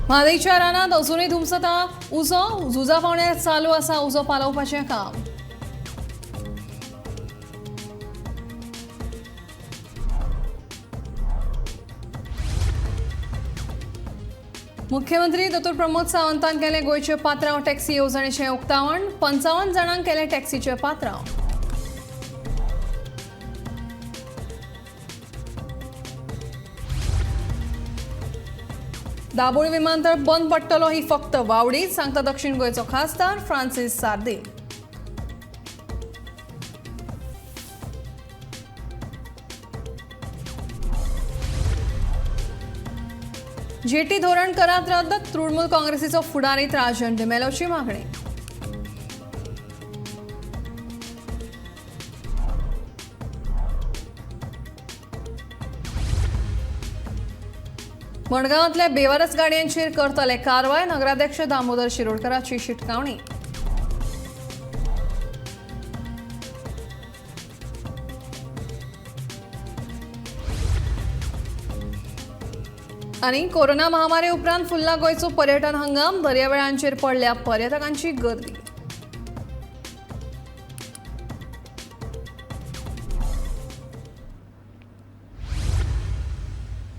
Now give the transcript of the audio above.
म्हादयच्या रानांत अजुनूय धुमसता उजो. झुजा पावण्यार चालू आसा उजो पालोवपाचें काम. मुख्यमंत्री दोतोर प्रमोद सावंतान केलें गोंयचे पात्रांव टॅक्सी येवजणेचें उक्तावण. 55 जाणांक केलें टॅक्सीचें पात्रांव. दाबोळी विमानतळ बंद पडटलो ही फक्त वावडी, सांगता दक्षिण गोंयचो खासदार फ्रांसीस सार्दीन. जेटी धोरण करात रद्द, तृणमूल काँग्रेसीचो फुडारी राजन डिमेलोची मागणी. मडगांवांतल्या बेवारस गाडयांचेर करतले कारवाय, नगराध्यक्ष दामोदर शिरोडकराची शिटकावणी. आनी कोरोना महामारी उपरांत फुल्ला गोंयचो पर्यटन हंगाम, दर्यावेळांचेर पडल्या पर्यटकांची गर्दी.